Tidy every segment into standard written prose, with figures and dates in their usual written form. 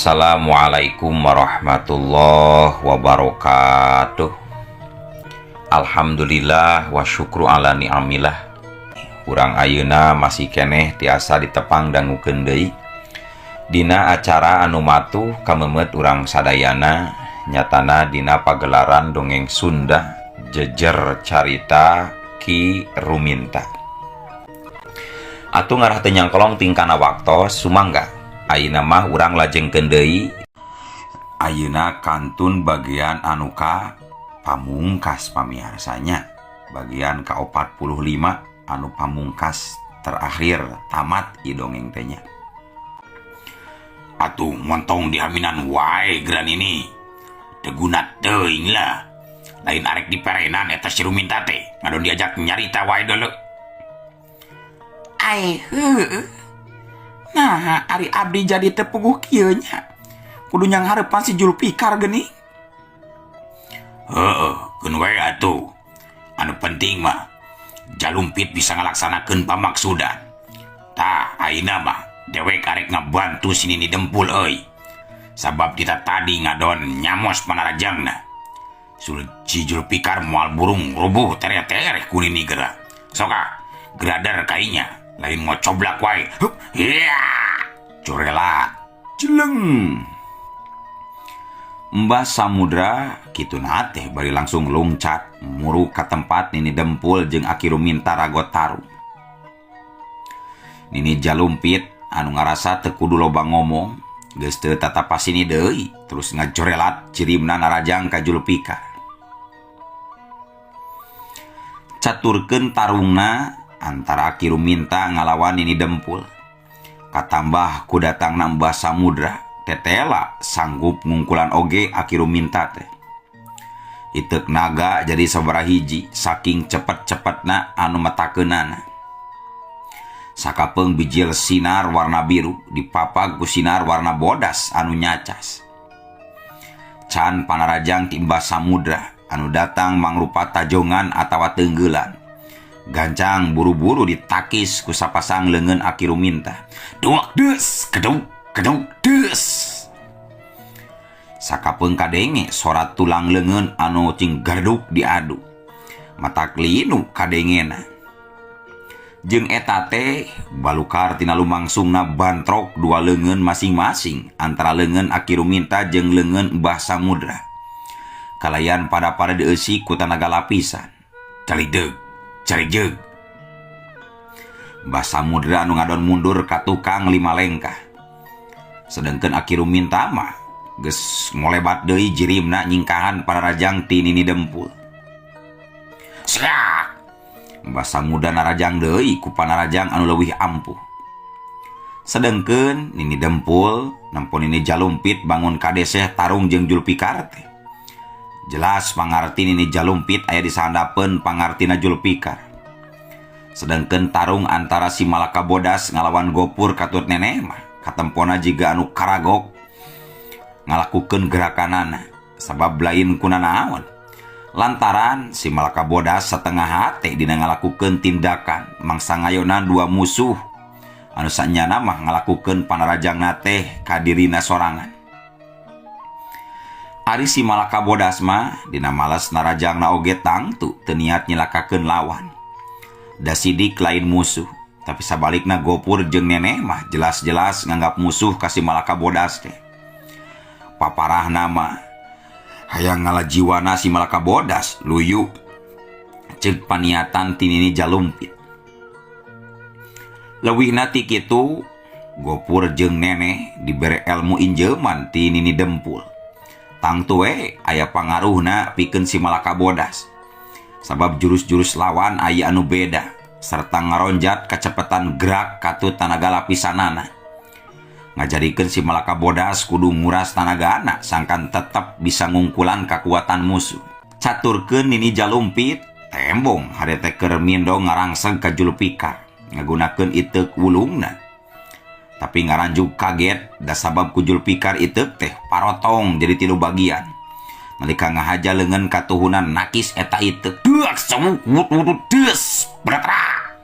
Assalamualaikum warahmatullahi wabarakatuh. Alhamdulillah wa syukru ala ni'amillah. Urang ayeuna masih keneh tiasa ditepang dangukeun deui dina acara anu matuh kamemet urang sadayana, nyatana dina pagelaran dongeng Sunda Jejer Carita Ki Ruminta. Atuh ngarah teu nyangkolong tingkana waktos, sumangga ayeuna mah urang lajengkeun deui. Ayeuna kantun bagian anu ka pamungkas, pamiarsanya, bagian ka-45 anu pamungkas terakhir tamat ieu dongeng teh nya. Atuh montong diaminan wae geran ini. Teu guna teuing lah. Lain arek diperenan eta si Ruminta teh. Ngadon diajak nyarita wae deuleu. Ai heueuh. Nah, ari abdi jadi teu puguh kieu nya. Kudu nyanghareupan si Julfikar geuning. Heeh, keun wae atuh. Anu penting mah Jalumpit bisa ngalaksanakeun pamaksudan. Tah, ayeuna mah dewek arek ngabantu si Nini Dempul euy. Sabab kita tadi ngadon nyamos panarajangna. Sul si Julfikar moal burung rubuh tere-tere ku Nini geura. Sok ah, gradar kainya lain ngocoblak wae. Hup, iya. Corelat. Jeleng. Mbah Samudra kitu teh bari langsung lungcat muruk ka tempat Nini Dempul jeung Aki Ruminta ragot tarung. Nini Jalumpit anu ngarasa teu kudu loba ngomong geus teu tatapasini deui, terus ngajorelat cirimna narajang ka Julfikar. Caturkeun tarungna antara Aki Ruminta ngalawan Nini Dempul. Katambah ku datangna Mbah Samudra, tetela sanggup ngungkulan oge Aki Ruminta teh. Iteuk naga jadi sabaraha hiji saking cepet-cepetna anu metakeunana. Sakapeung bijil sinar warna biru dipapag ku sinar warna bodas anu nyacas. Can panarajang ti Mbah Samudra anu datang mangrupa tajongan atawa tenggelan. Gancang buru-buru ditakis ku sapasang leungeun Aki Ruminta. Duak des, keduk, keduk des. Sakapeung kadenge sorat tulang leungeun anu cing garduk diadu. Matak linu kadengena. Jeung eta teh balukar tina lumangsungna bantrok dua leungeun masing-masing antara leungeun Aki Ruminta jeung leungeun Mbah Samudra. Kalayan pada-pada dieusi ku tanaga lapisan. Calideug, calijeug. Mbah Samudra anu ngadon mundur ka tukang 5 lengkah. Sedengkeun Aki Ruminta mah geus ngolebat deui jirimna nyingkahan pararajang ti Nini Dempul. Siak! Mbah Samudra narajang deui ku panarajang anu leuwih ampuh. Sedengkeun Nini Dempul nempo Nini Jalumpit bangun kadeseh tarung jeung Julfikar teh. Jelas pangarti Nini Jalumpit aya di sahandapeun pangartina Julfikar. Sedengkeun tarung antara si Malaka Bodas ngalawan Gopur katut neneh mah katempona jiga anu karagok ngalakukeun gerakanana sabab lain kunanaon. Lantaran si Malaka Bodas setengah hate dina ngalakukeun tindakan mangsa ngayonan dua musuh anu sanyana mah ngalakukeun panarajangna teh ka dirina sorangan. Ari si Malaka Bodas mah dina males narajangna oge tangtu teu niat nyilakakeun lawan. Da sidik lain musuh, tapi sabalikna Gopur jeung neneh mah jelas-jelas nganggap musuh ka si Malaka Bodas teh. Paparahna mah hayang ngalajiwana si Malaka Bodas luyu ceuk paniatan ti Nini Jalumpit. Leuwihna ti kitu, Gopur jeung neneh dibere elmu injeuman ti Nini Dempul. Tangtu we aya pangaruhna pikeun si Malaka Bodas. Sabab jurus-jurus lawan aya anu beda serta ngaronjat kacepetan gerak katut tanaga lapisanana. Ngajarikeun si Malaka Bodas kudu nguras tanagana sangkan tetep bisa ngungkulan kakuatan musuh. Caturkeun Nini Jalumpit tembong harete keur mindong ngarangseg ka Julfikar ngagunakeun iteuk wulungna. Tapi ngaranjug kaget da sabab ku Julfikar iteuk teh parotong jadi 3 bagian. Nalika ngahaja leungeun katuhunan nakis eta iteuk. Duak sewuk wut wut des beratrak.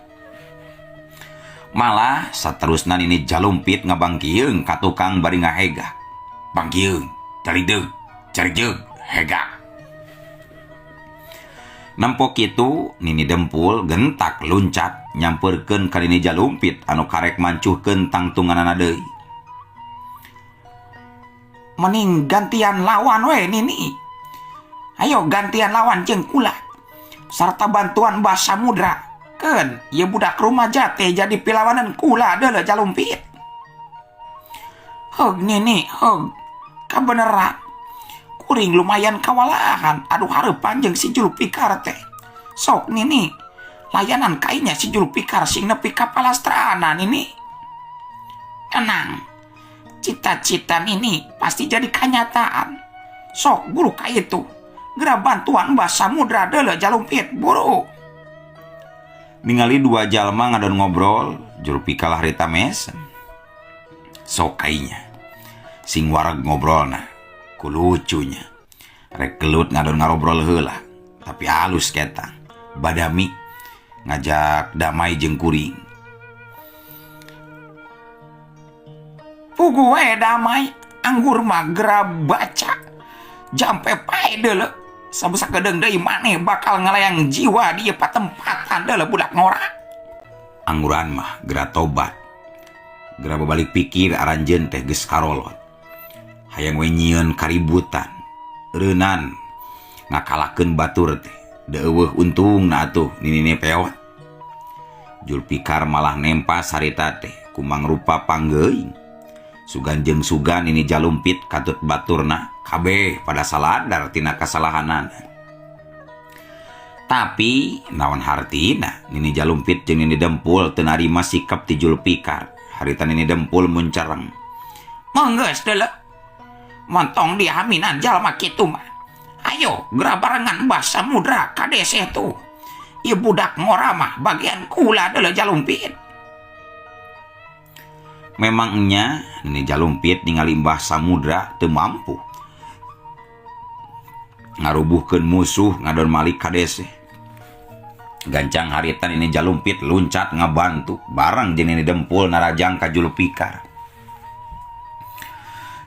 Malah saterusna Nini Jalumpit ngabangkieung ka tukang bari ngahegah. Bangkieung, carideug, carijeug, hegak. Nempo kitu Nini Dempul gentak luncat nyamperkeun ka Nini Jalumpit anu karek mancuhkeun tangtunganana deui. Mending gantian lawan we, Nini. Ayo gantian lawan jeung kula. Sarta bantuan Mbah Samudra. Keun, ieu budak rumaja teh jadi pilawanan kula deuleu, Jalumpit. Heug, Nini, heug. Kabeneran. Kuring lumayan kawalahan adu hareupan jeung si Julfikar teh. Sok, Nini, layanan kainya si Julfikar sing nepi ka palastrana, Nini. Tenang. Cita-cita Nini pasti jadi kenyataan. Sok buru ka itu. Gera bantuan Mbah Samudra deuleu, Jalumpit, buru. Ningali dua jalma ngadon ngobrol, Julfikar harita mesem. Sok kainya. Sing wareg ngobrolna. Ku lucunya. Rek gelut ngadon ngarobrol heula. Tapi halus ketang. Badami ngajak damai jeung kuring. Puguh we damai, anggur mah gera baca. Jampe pae deuleu. Sabesa kedeung deui maneh bakal ngalayang jiwa di ieu patempatan deuleu, budak ngora. Angguran mah gera tobat. Gera babalik pikir aranjeun teh geus karolot. Hayang we nyieun kaributan. Reunan ngakalahkeun batur teh. Deueuh untungna atuh ninine peot. Julfikar malah nempas harita teh ku mangrupa panggeuing. Sugan jeung sugan Nini Jalumpit katut baturna kabeh pada saladar tina kasalahanana. Tapi naon hartina Nini Jalumpit jeung Nini Dempul teu narima sikap ti Julfikar. Harita Nini Dempul muncereng. Menggeus deuleu. Montong dihaminan jalma kitu mah. Ayo gera barengan Mbah Samudra ka deseh tuh. Ieu budak ngora mah bagian kula deuleu, Jalumpit. Memangnya Nini Jalumpit ningali Mbah Samudra teu mampu ngarubuhkeun musuh ngadon malik ka deseh. Gancang harita Nini Jalumpit luncat ngabantu bareng jeung Nini Dempul narajang ka Julfikar.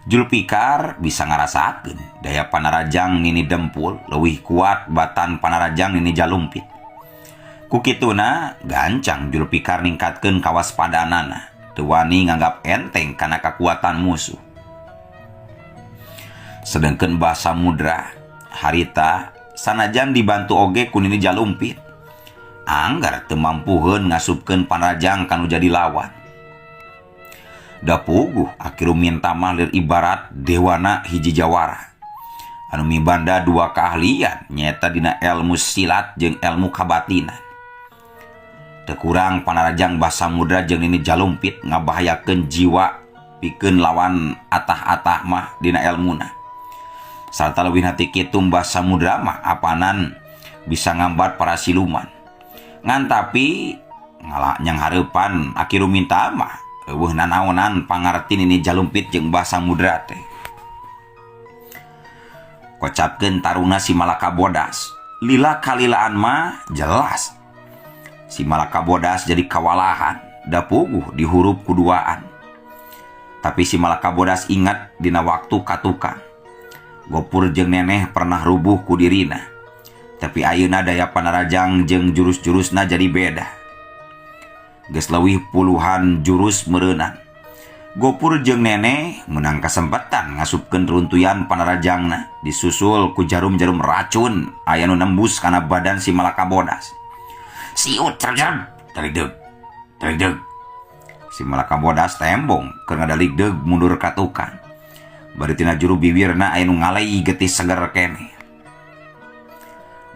Julfikar bisa ngarasakeun daya panarajang Nini Dempul leuwih kuat batan panarajang Nini Jalumpit. Ku kituna gancang Julfikar ningkatkeun kawaspadaanana. Teu wani nganggap enteng kana kakuatan musuh. Sedengkeun Mbah Samudra harita sanajan dibantu oge ku Nini Jalumpit, anggar teu mampuheun ngasupkeun panarajang kanu jadi lawan. Da puguh Aki Ruminta mah lir ibarat dewana hiji jawara. Anu mibanda dua keahlian nyaeta dina ilmu silat jeung ilmu kabatinan. Teu kurang panarajang Mbah Samudra jeung Nini Jalumpit ngabahayakeun jiwa pikeun lawan atah-atah mah dina elmuna. Sarta leuwih ti kitu Mbah Samudra mah apanan bisa ngambat para siluman. Ngan tapi ngalah nyanghareupan Aki Ruminta mah eueuh nanaonan pangarti Nini Jalumpit jeung Mbah Samudra teh. Kocapkeun taruna si Malaka Bodas. Lila kalilaan mah jelas. Si Malaka Bodas jadi kawalahan, da puguh dihurup kuduaan. Tapi si Malaka Bodas ingat dina waktu katukang. Gopur jeung neneh pernah rubuh ku dirina. Tapi ayeuna daya panarajang jeung jurus-jurusna jadi beda. Geus leuwih puluhan jurus meureunan. Gopur jeung neneh menang kesempatan ngasupkeun runtuyan panarajangna disusul ku jarum-jarum racun aya nu nembus kana badan si Malaka Bodas. Siut cerjem, tarideg, tarideg. Si Malaka Bodas tembong keur ngadaligdeug mundur ka tukang. Bari tina juru bibirna aya nu ngalei getih seger keneh.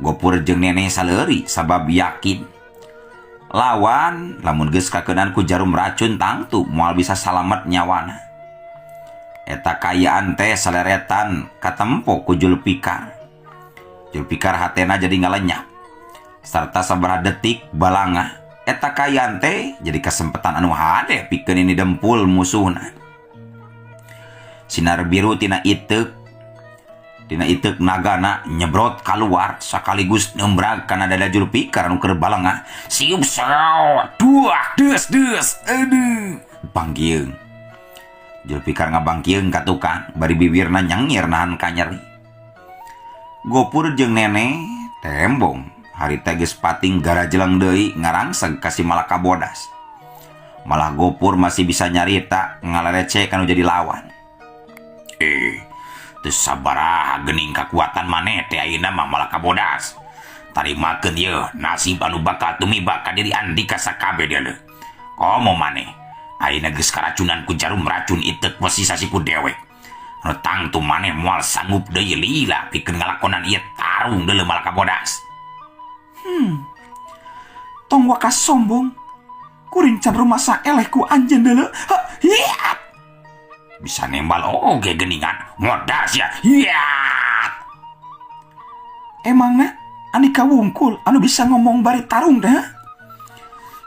Gopur jeung neneh saleuri sabab yakin lawan lamun geus kakeunaan ku jarum racun tangtu moal bisa salamet nyawana. Eta kaayaan teh saleretan katempo ku Julfikar. Julfikar hatena jadi ngalenyap. Sarta sabaraha detik balanga eta kaayaan teh jadi kesempatan anu hade pikeun Nini Dempul musuhna. Sinar biru tina iteuk nagana nyebrot keluar sekaligus nembrag kana dada Julfikar anu keur balanga. Siup saw, dua, des, des, aduh. Panggieung. Julfikar ngabangkieung ka tukang bari bibirna nyengir nahan kanyeri. Gopur jeung Neneh tembong harita geus pating garajeleng deui ngarangseg ka si Malaka Bodas. Malah Gopur masih bisa nyarita ngalerece kanu jadi lawan. Teu sabaraha geuning kakuatan maneh teh ayeuna mah, Malaka Bodas. Tarimakeun yeuh nasib anu bakal tumiba ka diri andika sakabeh deuleu. Komo maneh ayeuna geus karacunan ku jarum racun iteuk wesi sasiku dewek. Anu tangtu maneh moal sanggup deui lila pikeun ngalakonan ieu tarung deuleu, Malaka Bodas. Tong waka sombong. Kuring can rumasa eleh ku anjeun deuleu. Ha, hiat. Bisa nembal oge geningan. Modar sia. Hiat. Emangna Andika wungkul anu bisa ngomong bari tarung teh?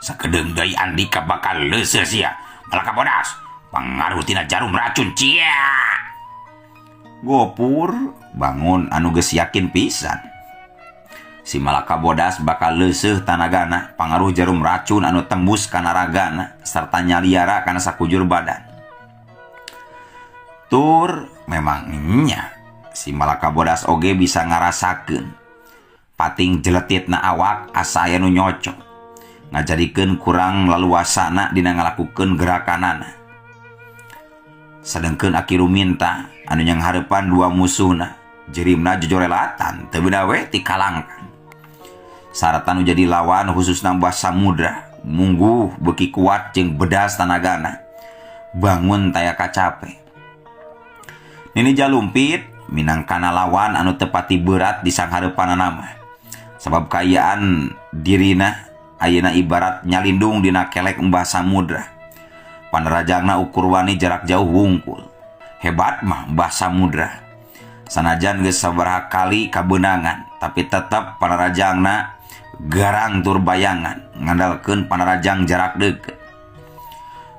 Sakedeung deui andika bakal leuseuh sia, Malaka Bodas. Pangaruh tina jarum racun cia. Gopur bangun anu geus yakin pisan. Si Malaka Bodas bakal leuseuh tanagana pangaruh jarum racun anu tembus kana ragana sarta nyaliara kana sakujur badan. Tur memang nya si Malaka Bodas oge bisa ngarasakeun pating jeletit na awak asa aya nu nyocok, ngajadikeun kurang laluasana dina ngalakukeun gerakanana. Sedengkeun Aki Ruminta anu nyanghareupan dua musuhna jerimna jojorelatan teu beda we ti kalangkang. Sarata nu jadi lawan, khususna Mbah Samudra, mungguh beuki kuat jeung bedas tanagana, bangun taya kacape. Nini Jalumpit minangkana lawan anu tepati berat di sanghareupanana mah, sabab kaayaan dirina ayeuna ibarat nyalindung dina kelek Mbah Samudra. Panarajangna ukur wani jarak jauh wungkul. Hebat mah Mbah Samudra, sanajan geus sabaraha kali kabeunangan, tapi tetep panarajangna garang tur bayangan, ngandalkeun panarajang jarak deukeut.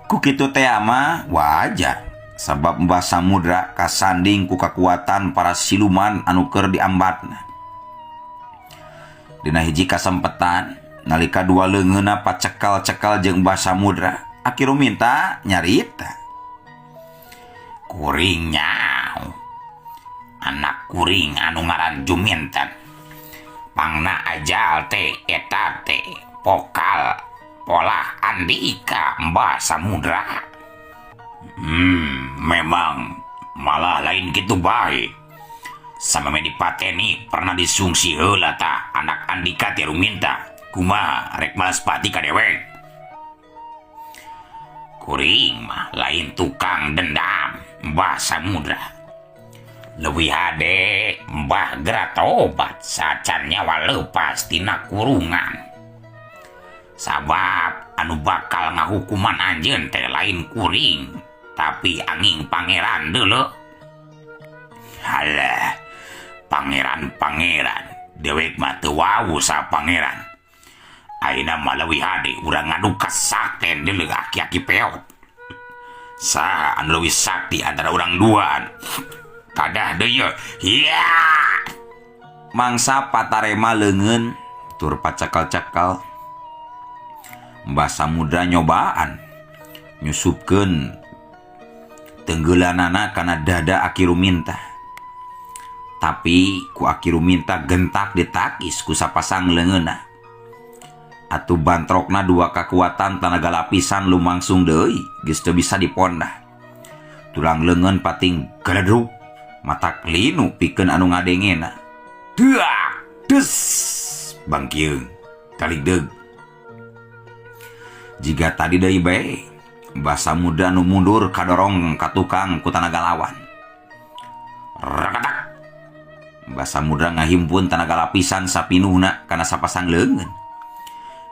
Ku kitu teh mah wajar, sabab Mbah Samudra kasanding ku kakuatan para siluman anu keur diambatna. Dina hiji kasempetan nalika dua leungeunna pacekal-cekal jeung Mbah Samudra, Aki Ruminta nyarita. Kuring nyaho anak kuring anu ngaran Juminten. Pangna ajal teh eta teh pokal polah andika Mbah Samudra. Memang malah lain gitu bae. Samemeh dipateni pernah disungsi heula tah anak andika teh, Ruminta. Kumaha, rek malas pati ka dewek? Kuring mah lain tukang dendam, Mbah Samudra. Leuwih hade Mbah gera tobat sacan nyawa lepas tina kurungan. Sabab anu bakal ngahukuman anjeun teh lain kuring, tapi anging pangeran deuleu. Halah, pangeran-pangeran, dewek mah teu wawuh sa pangeran. Ayeuna mah leuwih hade urang ngadu kasakten deuleu, aki-aki peot. Saha anu leuwih sakti antara urang duaan? Tadah deui ye. Hiya! Mangsa patarema leungeun tur pacekal-cekal. Mbah Samudra nyobaan nyusupkeun tenggeulanana kana dada Aki Ruminta. Tapi ku Aki Ruminta gentak ditakis ku sapasang leungeunna. Atuh bantrokna dua kakuatan tanaga lapisan lumangsung deui geus teu bisa dipondah. Tulang leungeun pating galedruk, matak linu pikeun anu ngadengena. Duak, des, bangkieung, taligdeug. Jiga tadi deui bae, Mbah Samudra nu mundur kadorong ka tukang ku tanaga lawan. Rakatak. Mbah Samudra ngahimpun tanaga lapisan sapinuhna kana sapasang leungeun.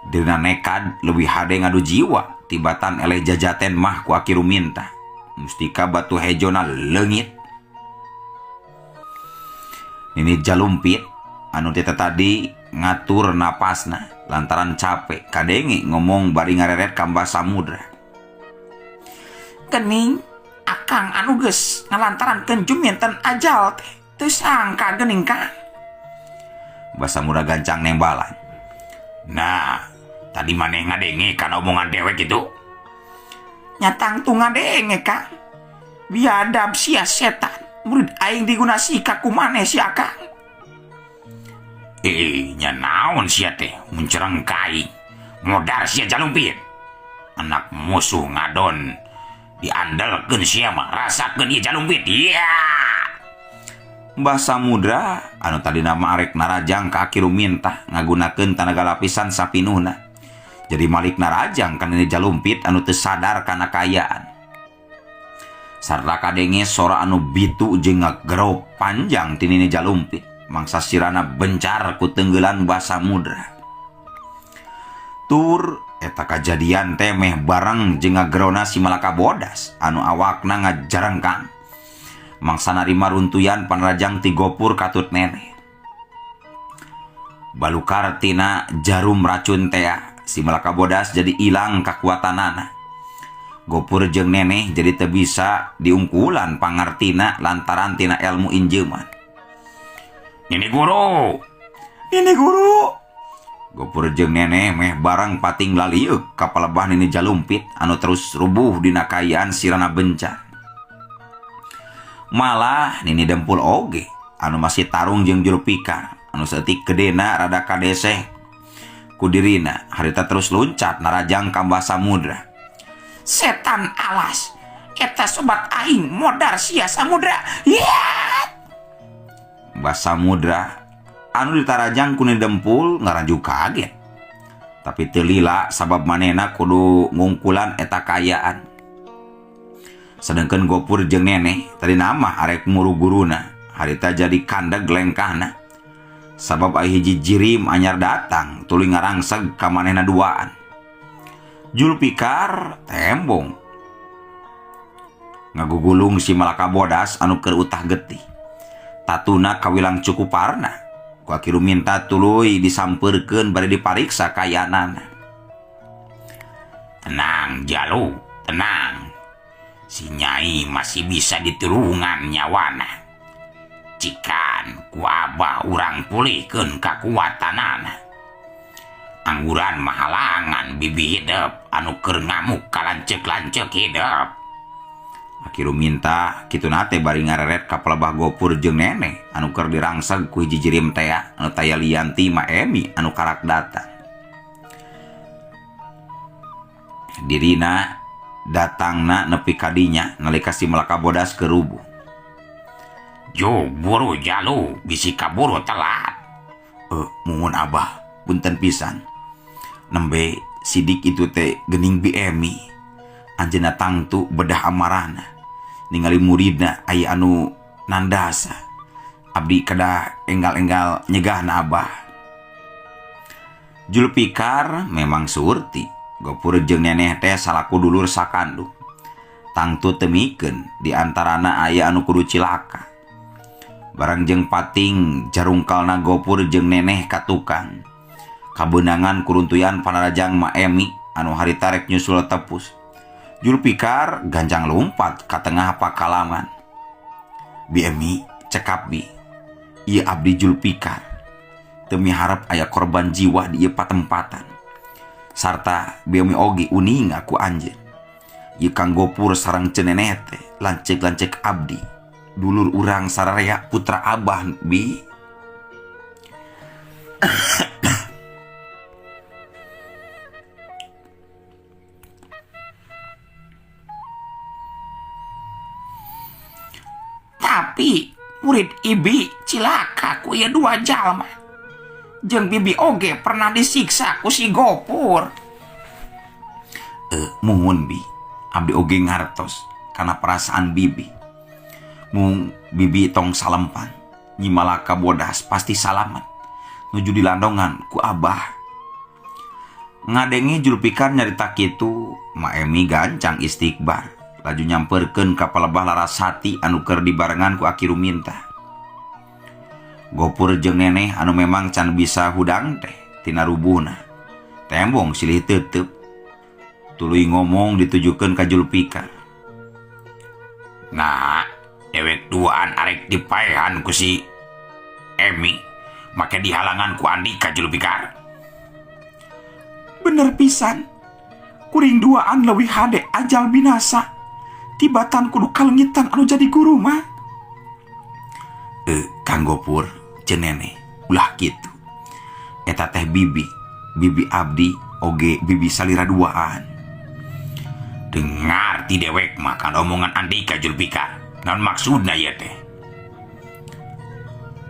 Dirina nekad leuwih hade ngadu jiwa tibatan eleh jajaten mah ku Aki Ruminta. Mustika batu hejona leungit. Nini Jalumpit anu teh tadi ngatur napasna lantaran capek kadenge ngomong bari ngareret ka Mbah Samudra. Gening akang anu geus ngalantarankeun Juminten ajal teh teu sangka geuning, Kang. Mbah Samudra gancang nembalan. Nah, tadi maneh ngadenge kana omongan dewek itu? Nya tangtu ngadenge, Kang. Biadab sia setan, murid aing diguna sika ku maneh sia Kang. Eh, nya naon sia teh muncereng ka aing. Modar sia Jalumpit. Anak musuh ngadon diandelkeun sia mah, rasakeun ieu Jalumpit. Iya. Mbah Samudra anu tadina mah arek narajang ka Aki Rumintah ngagunakeun tanaga lapisan sapinuhna. Jadi malik narajang ka Nini Jalumpit anu teu sadar kana kaayaan. Sarta kadenge sora anu bitu jeung ngagero panjang ti Nini Jalumpit, mangsa sirana bencar ku tenggelan Mbah Samudra. Tur eta kajadian teh meh bareng jeung ngagerona si Malaka Bodas anu awakna ngajarengkang. Mangsa narima runtuyan panrajang ti Gopur katut neneh. Balukar tina jarum racun tea, si Malaka Bodas jadi ilang kakuatanana. Gopur jeung neneh jadi teu bisa diungkulan pangartina lantaran tina ilmu injeuman. Nini guru. Nini guru. Gopur jeung neneh meh bareng pating lalieuk ka palebah Nini Jalumpit anu terus rubuh dina kaayaan sirana bencar. Malah Nini Dempul oge anu masih tarung jeung Julfikar anu saeutik gedena rada kadeseh ku dirina harita terus luncat narajang ka Mbah Samudra. Setan alas, eta sobat aing modar sia Samudra. Yat! Mbah Samudra anu ditarajang ku Nini Dempul ngaraju kaget. Tapi teu lila sabab manehna kudu ngungkulan eta kaayaan. Sedengkeun Gopur jeung neneh tadi nama arek muru guruna harita jadi kandeg lengkahna. Sabab aya hiji jirim anyar datang tuluy ngarangseg ka manehna duaan. Julfikar tembong ngagugulung si Malaka Bodas anu keur utah getih. Tatuna kawilang cukuparna ku Aki Ruminta tuluy disampeurkeun bari dipariksa kayanana. Tenang Jalu, tenang. Si Nyai masih bisa ditulungan nyawana. Cikan ku abah urang pulihkeun kakuatanana. Angguran mahalangan bibi hidep anu keur ngamuk kalanceuk-lanceuk hidep. Aki Ruminta kitu nate bari ngareret ka palebah Gopur jeung neneh anu keur dirangseg ku hiji jirim tea anu taya lian ti Ma Emi anu karak datang. Dirina datangna nepi kadinya nalika si Malaka Bodas keur rubuh. Jo buru Jalu bisi kaburu telat. Muhun abah punten pisan. Nembe sidik itu teh gening Bi Emi. Anjeunna tangtu bedah amarahna. Ningali muridna aya anu nandasa. Abdi kedah enggal-enggal nyegahna abah. Julfikar memang surti. Gopur jeung neneh teh salaku dulur sakandung. Tangtu temikeun di antarana aya anu kudu cilaka. Barang jeung pating jarungkalna Gopur jeung neneh ka tukang. Kabeunangan kuruntuyan panarajang Ma Emi anu harita rek nyusul tepus. Julfikar ganjang lumpat ka tengah pakalaman. Bi Emi cekap bi. Ieu abdi Julfikar. Teu miharep aya korban jiwa di ieu patempatan. Sarta Bi Emi oge uning aku anjeun. Ieu Kang Gopur sareng ceneneh teh lanceuk-lanceuk abdi. Dulur urang sararea putra abah bi. Tapi murid ibi cilaka ku ieu dua jalma. Jeung bibi oge pernah disiksa ku si Gopur. Muhun bi, abdi oge ngartos kana perasaan bibi. Mung bibi tong salempan, Nyi Malaka Bodas pasti salamet nuju dilandongan ku abah. Ngadenge Julfikar nyarita kitu, Ma Emi gancang istighbar, laju nyamperkeun ka palebah Larasati anu keur dibarengan ku Aki Ruminta. Gopur jeung neneh anu memang can bisa hudang teh tina rubuhna. Tembong silih tetep. Tuluy ngomong ditujukeun ka Julfikar. Nah, dewek duaan arek dipaehan ku si Emi, make dihalangan ku Andika Julfikar. Bener pisan. Kuring duaan leuwih hade ajal binasa Tibatan kudu kalengitan anu jadi guru mah. Kang Gopur jeung Neneh ulah kitu. Eta teh bibi, bibi abdi oge bibi salira duaan. Dengar ti dewek mah kana omongan Andika Julfikar. Naon maksudna ieu teh?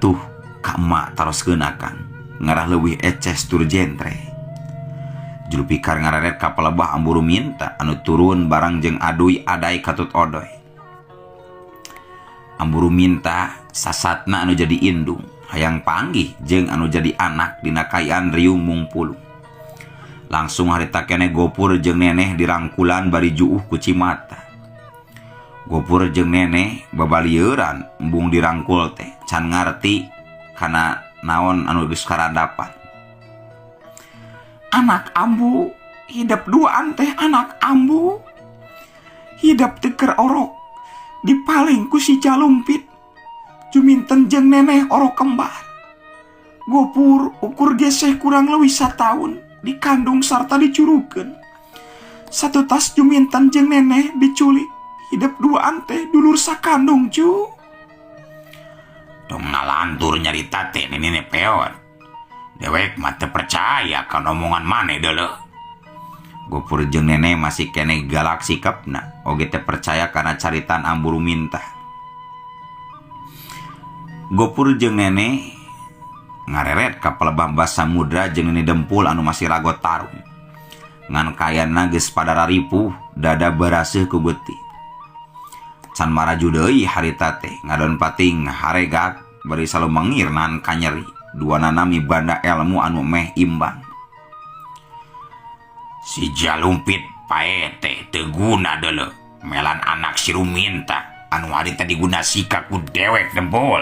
Tuh ka emak taroskeun akang ngarah leuwih eces tur jentre. Julfikar ngareret ka palebah Ambu Ruminta anu turun barang jeung aduy adai katut odoy. Ambu Ruminta sasatna anu jadi indung hayang panggih jeung anu jadi anak dina kaayaan riung mungpulung. Langsung harita keneh Gopur jeung Neneh dirangkulan bari juuh ku cimata. Gopur jeung Neneh babalieuran embung dirangkul teh can ngarti kana naon anu geus karandapan. Anak ambu hidep duaan teh anak ambu. Hidep teu keur orok dipaling ku si Jalumpit. Juminten jeung Neneh orok kembar. Gopur ukur geseh kurang leuwih sataun dikandung sarta dicurukeun. Satutas Juminten jeung Neneh diculik. Hidep duaan teh dulur sakandung cu. Tong ngalantur nyarita teh Nini Peot. Dewek mah teu percaya kana omongan maneh deuleu. Gopur jeung Neneh masih keneh galak sikapna oge teu percaya kana caritaan Ambu Ruminta. Gopur jeung Neneh ngareret ka palebah Mbah Samudra jeung Nini Dempul anu masih ragot tarung. Ngan kayana geus pada raripuh dada baraseuh ku getih. Can maraju deui harita teh ngadon pating haregak bari salumengir nahan kanyeri. Duanana mibanda elmu anu meh imbang. Si Jalumpit pae teh teu guna deuleu melan anak si Ruminta anu harita diguna sikap ku dewek Dempul.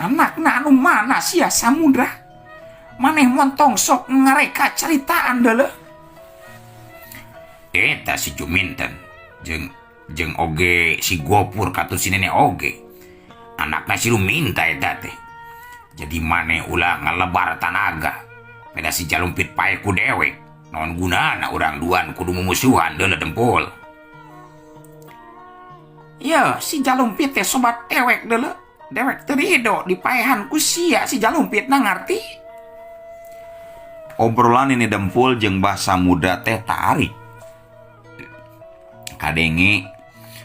Anakna anu mana sia Samudra? Maneh montong sok ngareka caritaan deuleu. Eta si Juminten jeung oge si Gopur katut si Nenek oge. Anakna si Ruminta eta teh. Jadi maneh ulah ngalebar tanaga. Beda si Jalumpit pae ku dewek. Naon gunana urang duan kudu mumusuhan deuleu Dempul. Ye, si Jalumpit teh sobat dewek deuleu. Dewek teu rido dipaehan ku sia si Jalumpit na ngarti. Obrolan Nini Dempul jeung Mbah Samudra teh tarik. Kadenge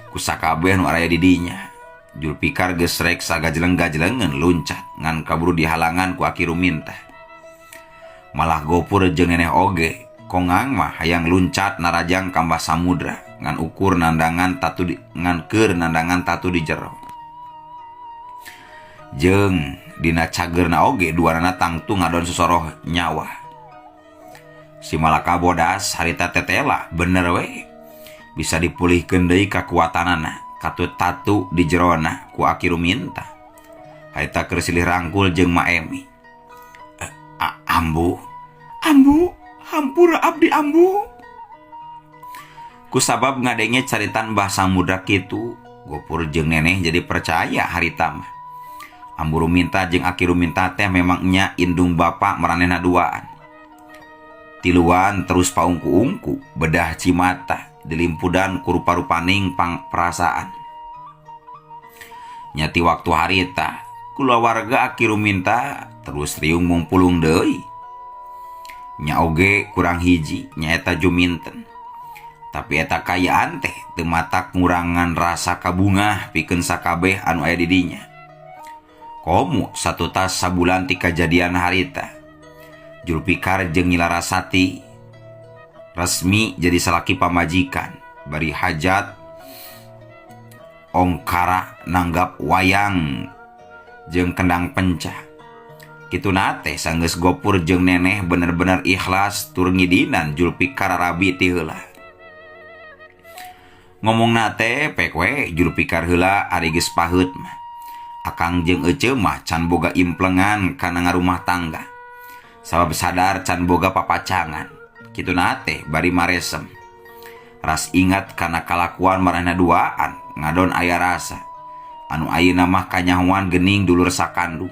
ku sakabeh nu araya di dinya. Julfikar geus rek sagajleng-gajlengeun luncat ngan kaburu dihalangan ku Aki Ruminta. Malah Gopur jeung Neneh oge kongang mah hayang luncat narajang ka Mbah Samudra ngan ukur nandangan tatu di, ngan keur nandangan tatu di jero. Jeung dina cageurna oge duanana tangtu ngadon sosoroh nyawa. Si Malaka bodas harita tetela bener we bisa dipulihkeun deui kakuatanana katut tatu di jerona ku Aki Ruminta. Harita keur silih rangkul jeung Ma Emi. Ambu, ambu, hampura abdi ambu. Ku sabab ngadenge caritan Mbah Samudra kitu, Gopur jeung Neneh jadi percaya harita mah. Ambu Ruminta jeung Aki Ruminta teh memang nya indung bapa maranehna duaan. Tiluan terus paungku-ungku bedah cimata dilimpudan ku rupa-rupaning pang perasaan. Nyati waktu harita kulawarga Aki Ruminta terus riung mungpulung deui. Nya oge kurang hiji nyaeta Juminten. Tapi eta kayaan teh teu matak ngurangan rasa kabungah pikeun sakabeh anu aya di dinya. Komo satutas sabulan ti kajadian harita. Julfikar jeung Nyi Larasati resmi jadi salaki pamajikan bari hajat ongkara nanggap wayang jeung kendang pencah. Kituna teh sanggeus Gopur jeung Neneh bener-bener ikhlas tur ngidinan Julfikar rabi ti heula. Ngomongna teh pek we Julfikar heula ari geus paheut mah. Akang jeung ece mah can boga implengan kana ngarumah tangga. Sabab sadar can boga papacangan. Kituna teh bari maresem. Ras ingat kana kalakuan maranehna duaan ngadon aya rasa. Anu ayeuna mah kanyahoan geuning dulur sakandung.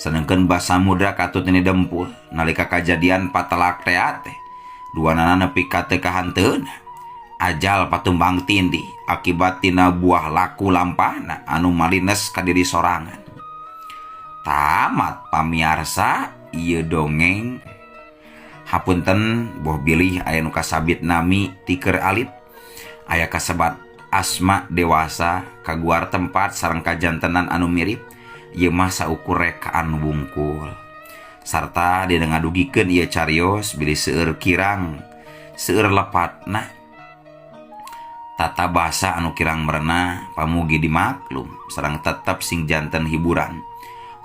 Sedengkeun Mbah Samudra katut Nini Dempul nalika kajadian patelak teh teh. Duanana nepi ka teu kahanteuna. Ajal patumbang tindih akibat tina buah laku lampahna anu malines ka diri sorangan. Tamat pamiarsa ieu dongeng. Hapunten boh bilih aya nu kasabit nami ti keur alit. Aya kasebat asma dewasa kaguar tempat sareng kajantenan anu mirip ieu mah saukur rekaan wungkul. Sarta dina ngadugikeun ieu carios bilih seueur kirang seueur lepatna. Tata bahasa anu kirang merenah pamugi dimaklum sareng tetep sing janten hiburan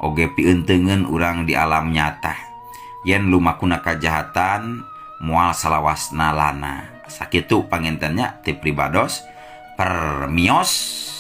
oge pieunteugeun urang di alam nyata yen lumakuna kajahatan moal salawasna lana. Sakitu panginten nya ti pribados permios.